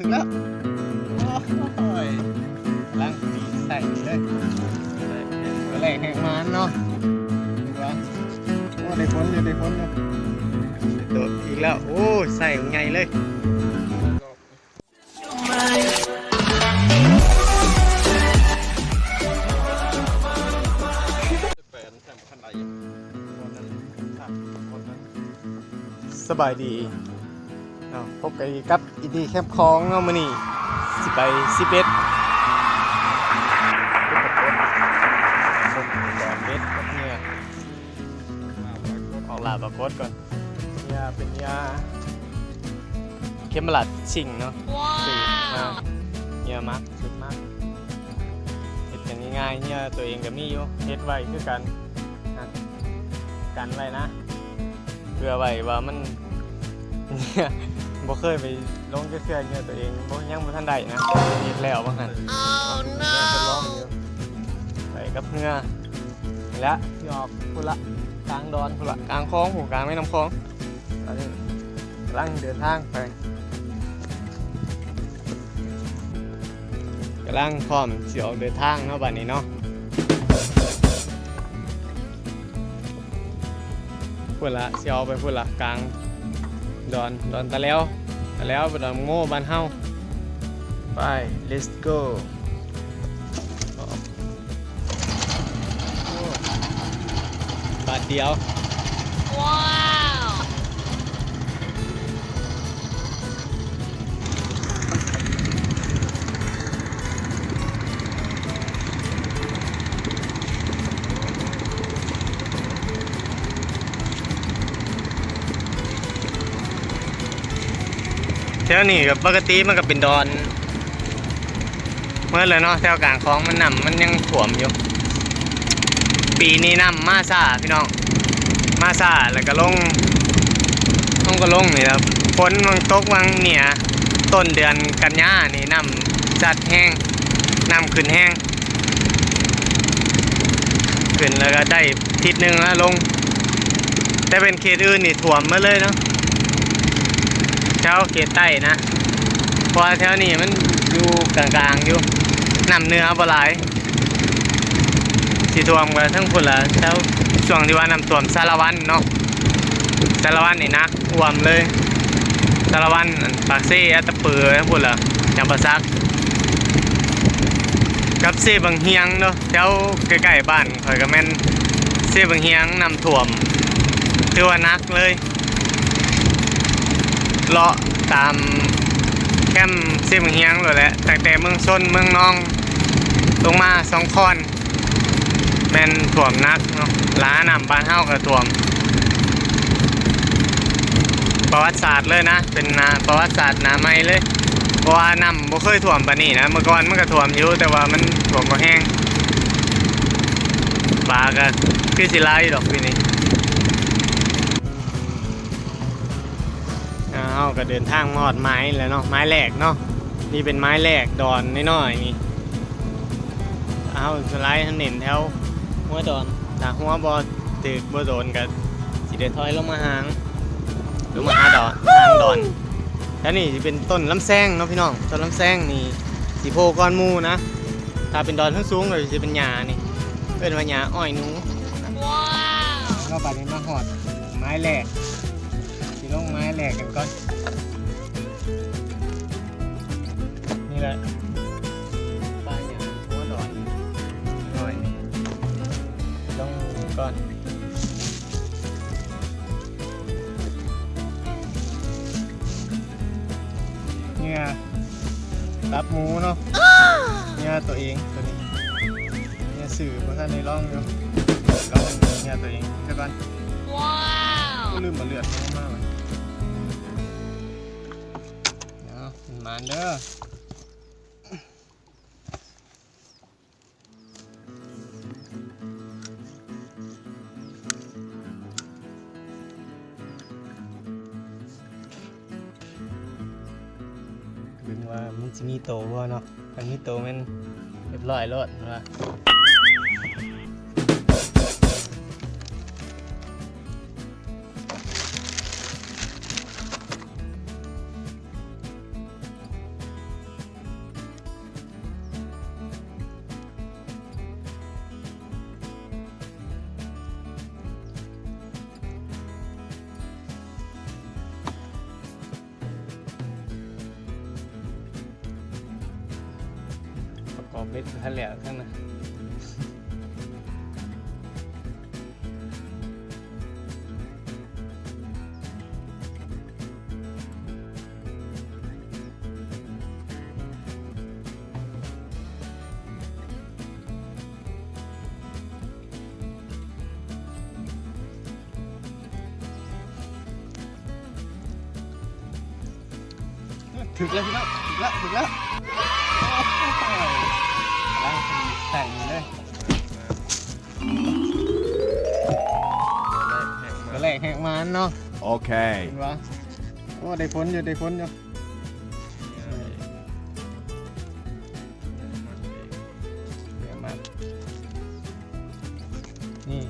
ເຖິງແລ້ວ ໂອ້ຍ ກຳລັງດີໃສ່ເລີຍ ມື້ແລກແຮງມານເນາະ ວ່າ ໂອ້ ໄດ້ຜົນຢູ່ ໄດ້ຜົນຢູ່ ໂດດອີກແລ້ວ ໂອ້ຍ ໃສ່ໃຫຍ່ເລີຍ. ສະບາຍດີເນາະ ພົບກັນອີກກັບອິນດີແຄມຂອງເນາະ ມື້ນີ້ຊິໄປຊິເບັດ ເປັນເຫຍື່ອ ອອກລ່າປາກົດກ່ອນ ເຫຍື່ອເປັນເຫຍື່ອ ເຂັມມະລັດຊິງເນາະ ຊື້ມາ ເຫຍື່ອມັກ ຊຸດມັກ ເຮັດກັນງ່າຍໆ ເຫຍື່ອຕົວເອງກໍມີຢູ່ ເຮັດໄວ້ຄືກັນ ກັນໄວ້ນະ ເພື່ອໄວ້ວ່າມັນ ບໍ່ເຄີຍໄປລົງຈັກເທື່ອ ເຫຍື່ອຕົວເອງບໍ່ ຍັງບໍ່ທັນໄດ້ນະ ເຮັດແລ້ວວ່າຊັ້ນ ເຫຍື່ອທົດລອງຢູ່ ໄປກັບເຫຍື່ອ ແລະ ຊິອອກພຸ້ນລະ ກາງດອນພຸ້ນລະ ກາງຂອງພຸ້ນ ກາງແມ່ນ້ຳຂອງ. ຕອນນີ້ກຳລັງເດີນທາງໄປ ກຳລັງພ້ອມຊິອອກເດີນທາງເນາະ ບາດນີ້ເນາະ ພຸ້ນລະ ຊິອອກໄປພຸ້ນລະ ກາງດອນ ດອນຕາແລວ ຕາແລວ ດອນໂງ່ບ້ານເຮົາ ໄປ ເລັດໂກ. ບາດດຽວ ວ້າວ ແຖວນີ້ກໍປົກກະຕິມັນກໍເປັນດອນ ເໝິດແລ້ວເນາະ ແຖວກາງຂອງມັນ ນ້ຳມັນຍັງຖ້ວມຢູ່ ປີນີ້ນ້ຳມາຊ້າພີ່ນ້ອງ ມາຊ້າ ແລ້ວກໍລົງ ລົງກໍລົງນີ້ແຫຼະ ຝົນມັນຕົກຫວ່າງເໜືອ ຕົ້ນເດືອນກັນຍານີ້ ນ້ຳຊັດແຮງ ນ້ຳຂຶ້ນແຮງ ຂຶ້ນແລ້ວກໍໄດ້ທິດໜຶ່ງແລ້ວລົງ ແຕ່ເປັນເຂດອື່ນນີ້ຖ້ວມໝົດເລີຍເນາະ ແຖວເຂດໃຕ້ນະ ເພາະວ່າແຖວນີ້ມັນຢູ່ກາງໆຢູ່ ນ້ຳເໜືອບໍ່ຫຼາຍ ຊິຖ້ວມກໍເຖິງພຸ້ນລະ ແຖວຊ່ວງທີ່ວ່ານ້ຳຖ້ວມສາລະວັນເນາະ ສາລະວັນນີ້ໜັກ ຖ້ວມເລີຍ ສາລະວັນ ອັນ ປາກເຊ ອັດຕະປື ທັງພຸ້ນລະ ຈຳປາສັກ ກັບເຊບັ້ງຮຽງເນາະ ແຖວໃກ້ໆບ້ານຂ້ອຍກໍແມ່ນເຊບັ້ງຮຽງ ນ້ຳຖ້ວມ ຖືວ່າໜັກເລີຍ ເລາະຕາມແຄມເຊບັ້ງຮຽງໂລດແຫຼະ ຕັ້ງແຕ່ເມືອງຊົນ ເມືອງນອງ ລົງມາສອງຄອນ ແມ່ນຖ້ວມໜັກເນາະ ລະນ້ຳບ້ານເຮົາກໍຖ້ວມ ປະຫວັດສາດເລີຍນະ ເປັນໜ້າປະຫວັດສາດໜ້າໃໝ່ເລີຍ ເພາະວ່ານ້ຳບໍ່ເຄີຍຖ້ວມປານນີ້ນະ ເມື່ອກ່ອນມັນກໍຖ້ວມຢູ່ ແຕ່ວ່າມັນຖ້ວມບໍ່ແຮງ ປາກໍຄືຊິຫຼາຍຢູ່ດອກປີນີ້. ເຮົາກໍເດີນທາງມາຮອດໝາຍແລ້ວເນາະ ໝາຍແລກເນາະ ນີ້ເປັນໝາຍແລກ ດອນນ້ອຍໆນີ້ ເຮົາສະໄລ ເຮົາເນັ້ນແຖວຫົວດອນ ຖ້າຫົວບໍ່ຖືກບໍ່ໂດນກໍຊິໄດ້ຖອຍລົງມາຫາງ ລົງມາຫາດອນ ຫາງດອນ ແຖວນີ້ຊິເປັນຕົ້ນລຳແຊງເນາະພີ່ນ້ອງ ຕົ້ນລຳແຊງນີ້ຊິໂພກ່ອນໝູ່ນະ ຖ້າເປັນດອນສູງໆກໍຊິເປັນຫຍ້ານີ້ ເອີ້ນວ່າຫຍ້າອ້ອຍໜູ. ເຮົາບາດນີ້ມາຮອດໝາຍແລກ ຊິລົງໝາຍແລກກັນກ່ອນ ນີ້ແຫຼະ ປາຫຍ້າຫົວດອນນ້ອຍ ລົງກ່ອນ ເຫຍື່ອຕັບໝູເນາະ ເຫຍື່ອຕົວເອງ ຕົວນີ້ ເຫຍື່ອຊື້ ບໍ່ທັນໄດ້ລອງຢູ່ ລອງເຫຍື່ອຕົວເອງຊະກ່ອນ ວ້າວ ລືມເອົາເລືອດມາ ເອົາ ໝານເດີ. ເບິ່ງວ່າມັນຊິມີໂຕບໍ່ເນາະ ຄັນມີໂຕແມ່ນຮຽບຮ້ອຍໂລດວ່າ. ເ ກອບເບັດທັນແລ້ວທັງນັ້ນ. ຖືກແລ້ວພີ່ນ້ອງ ຖືກແລ້ວ ຖືກແລ້ວ ໂອ້ໂຫ ກຳລັງແຕ່ງຢູ່ເລີຍ ກະແລກແຮງມານເນາະ ໂອເຄ ເຫັນບໍ່ ໂອ້ ໄດ້ຜົນຢູ່ ໄດ້ຜົນຢູ່. ນີ້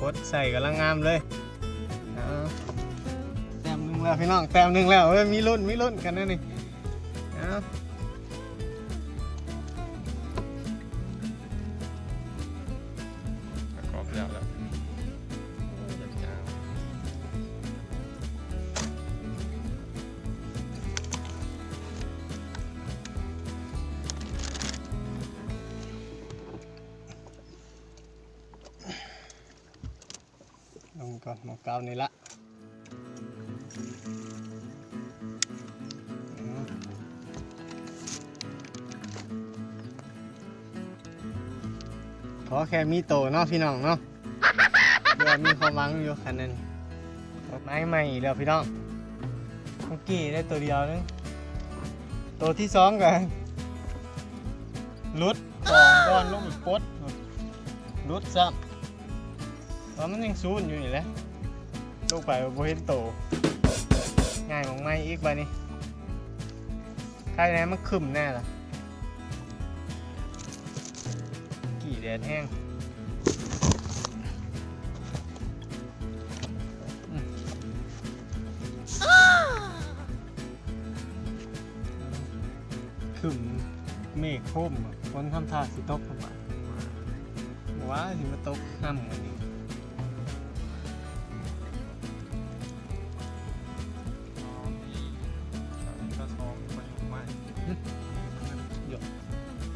ກົດໃສ່ກຳລັງງາມເລີຍ ເອົາ ແຕ້ມໜຶ່ງແລ້ວພີ່ນ້ອງ ແຕ້ມໜຶ່ງແລ້ວ ເອີ ມີລຸ້ນ ມີລຸ້ນກັນແນວນີ້ ເອົາ ປະກອບແລ້ວແລ້ວ ໂອ້ ຢາກຍາວ. ລົງກ່ອນ ໝ່ອງເກົ່ານີ້ລະ ຂໍແຄ່ມີໂຕເນາະ ພີ່ນ້ອງເນາະ. ເຫຼືອມີຄວາມຫວັງຢູ່ຄັນນັ້ນ ໄມ້ໃໝ່ອີກແລ້ວພີ່ນ້ອງ ເມື່ອກີ້ໄດ້ໂຕດຽວໜຶ່ງ ໂຕທີສອງກະຫຼຸດ ສອງກ້ອນລົງໄປປົດ ຫຼຸດຊ້ຳ ວ່າມັນຍັງຊູນຢູ່ນີ້ແຫຼະ ລົງໄປບໍ່ເຫັນໂຕ ຍ້າຍໝ່ອງໃໝ່ອີກບາດນີ້. ໄຄແນ່ ມັນຄຶ້ມແນ່ລະ ກີ້ແດດແຮງ ອືມ ຄຶ້ມ ເມກໂຄມ ຝົນທຳທ່າຊິຕົກ ວ່າຊິມາຕົກນຳມື້ນີ້.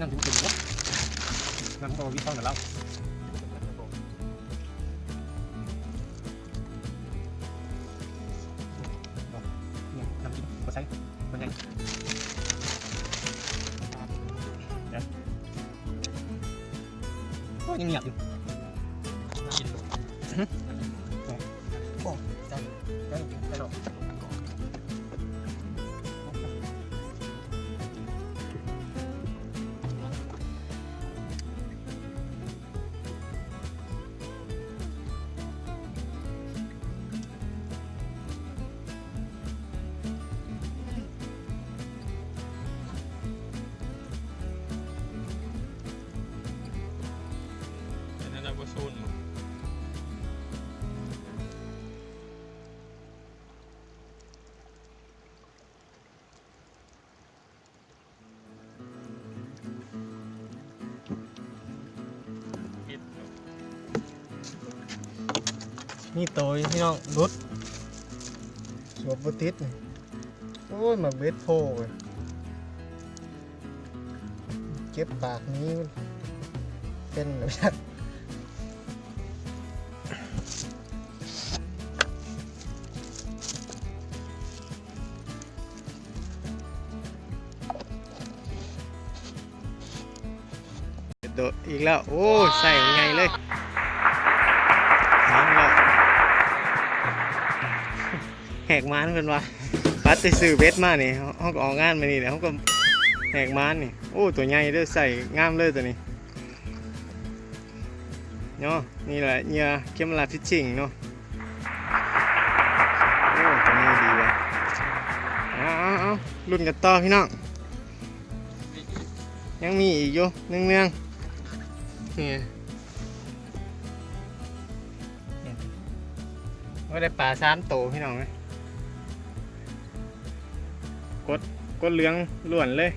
ນ້ຳຊິບໍ່ເຕັມບໍ່ ນ້ຳກໍວິດເຂົ້າໜ້າເລົ່າ ນ້ຳກິນບໍ່ໃສ່ ບໍ່ໃສ່ ໂອ້ຍ ຍັງງຽບຢູ່ ອື ໂອ້ ໄດ້ ໄດ້ ໄດ້ດອກ. ເປັນແນວໃດ ບໍ່ຊູນບໍ່? ມີໂຕຢູ່ພີ່ນ້ອງ ຫຼຸດ ສວບບໍ່ຕິດ ໂອ້ຍ ໝາກເບັດໂພເວີຍ ເຈັບປາກນີ້ ເປັນແລ້ວຈັກ. ໂດດອີກແລ້ວ ໂອ້ ໃສ່ໃຫຍ່ເລີຍ ແຫກມານເພິ່ນວ່າ ປັດແຕ່ຊື້ເບັດມານີ້ ເຮົາກໍອອກງານມື້ນີ້ແຫຼະ ເຮົາກໍແຫກມານນີ້ ໂອ້ ຕົວໃຫຍ່ເດີ ໃສ່ງາມເລີຍຕົວນີ້. ເນາະ ນີ້ແຫຼະເຫຍື່ອເຄມມາລາດຟິດຊິງເນາະ ໂອ້ ຕົວນີ້ດີວ່ະ ເອົາໆໆ ລຸ້ນກັນຕໍ່ພີ່ນ້ອງ ຍັງມີອີກຢູ່ເນື່ອງໆ ນີ້ ນີ້ ໂອ້ ໄດ້ປາສາມໂຕພີ່ນ້ອງເອີຍ ກົດ ກົດເຫຼືອງລ້ວນເລີຍ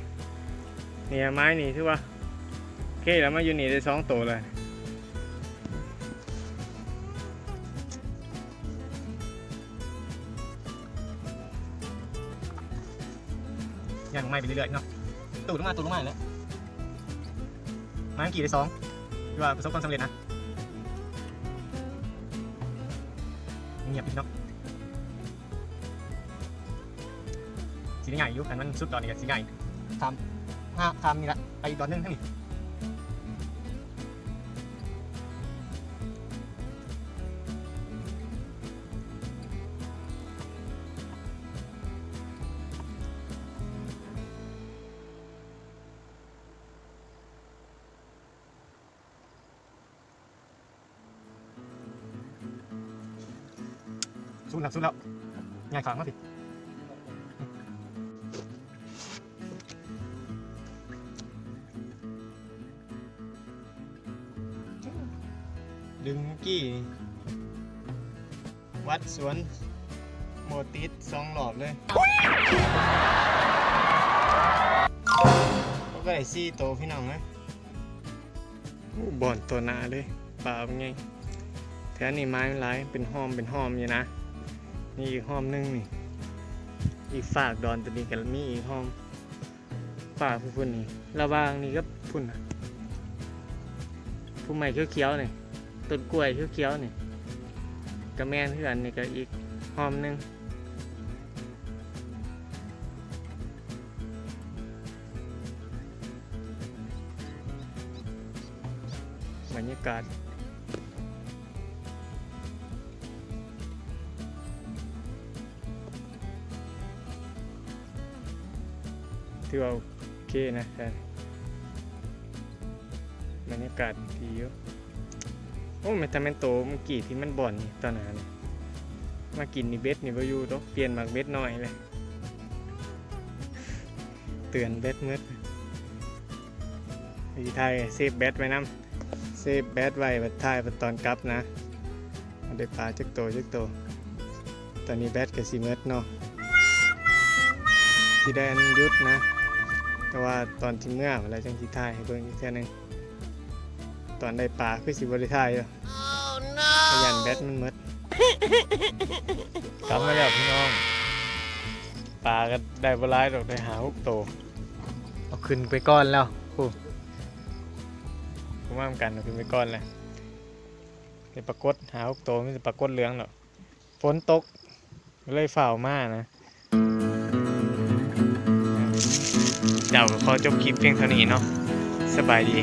ນີ້ ໄມ້ນີ້ຖືວ່າ ໂອເຄແລ້ວ ມາຢູ່ນີ້ໄດ້ສອງໂຕແລ້ວ ຍ່າງໄມ້ໄປເລື້ອຍໆເນາະ ຕູດລົງມາ ຕູດລົງມາແລ້ວ. ມາກີ້ໄດ້ສອງ ຖືວ່າປະສົບຄວາມສຳເລັດນະ. ງຽບຢູ່ເນາະ. ຊິໄດ້ໃຫຍ່ຢູ່ ຄັນມັນສຸດດອນນີ້ກໍຊິໃຫຍ່ ຂ້າມ ຂ້າມນີ້ລະ ໄປອີກດອນໜຶ່ງທາງນີ້. ສຸດແລ້ວ ສຸດແລ້ວ ຍ້າຍຂ້າງມາພີ້. ດຶງກີ້ ວັດສວນບໍ່ຕິດສອງລອບເລີຍ. ກໍໄດ້ສີ່ໂຕພີ່ນ້ອງເອີຍ. ໂອ້ ບ່ອນຕໍ່ໜ້າເລີຍ ປາບັກໃຫຍ່. ແຖວນີ້ໄມ້ມັນຫຼາຍ ເປັນຫ້ອມເປັນຫ້ອມຢູ່ນະ. ມີອີກຫ້ອມໜຶ່ງນີ້ ອີກຟາກດອນຕົວນີ້ກໍມີອີກຫ້ອມ. ປາຜູ້ພຸ້ນນີ້ ລະຫວ່າງນີ້ກັບພຸ້ນນະ ພູໄມ້ຂຽວໆນີ້ ຕົ້ນກ້ວຍຂຽວໆນີ້ ກະແມ່ນຄືກັນ. ນີ້ກະອີກຮ່ອມໜຶ່ງ. ບັນຍາກາດ ຖືວ່າໂອເຄນະ ບັນຍາກາດດີຢູ່. ໂອ້ ແມ່ນ ຖ້າແມ່ນໂຕມື້ກີ້ທີ່ມັນບ່ອນນີ້ ຕອນນັ້ນ ມາກິນນີ້ເບັດນີ້ບໍ່ຢູ່ດອກ ປ່ຽນໝາກເບັດນ້ອຍແຫຼະ. ເຕືອນແບັດໝົດ ຊິຖ່າຍເຊບແບັດໄວ້ນຳ ເຊບແບັດໄວ້ ບັດຖ່າຍ ບັດຕອນກັບນະ ໄດ້ປາຈັກໂຕຈັກໂຕ. ຕອນນີ້ແບັດກໍຊິໝົດເນາະ ຊິໄດ້ອັນຢຸດນະ ແຕ່ວ່າຕອນຊິເມືອພຸ້ນແຫຼະ ຈັ່ງຊິຖ່າຍໃຫ້ເບິ່ງອີກເທື່ອໜຶ່ງ. ຕອນໄດ້ປາຄືຊິບໍ່ໄດ້ຖ່າຍຢູ່ ຢ້ານແບັດມັນໝົດ. ກັບມາແລ້ວພີ່ນ້ອງ ປາກໍໄດ້ບໍ່ຫຼາຍດອກ ໄດ້ຫ້າຫົກໂຕ. ເອົາຂຶ້ນໄປກ່ອນແລ້ວ ໂອ້ ບໍ່ມານຳກັນ ເອົາຂຶ້ນໄປກ່ອນແລ້ວ. ໄດ້ປາກົດຫ້າຫົກໂຕ ມີແຕ່ປາກົດເຫຼືອງດອກ. ຝົນຕົກ ກໍເລີຍຟ້າວມານະ. ເຈົ້າ ກໍຂໍຈົບຄລິບພຽງເທົ່ານີ້ເນາະ. ສະບາຍດີ.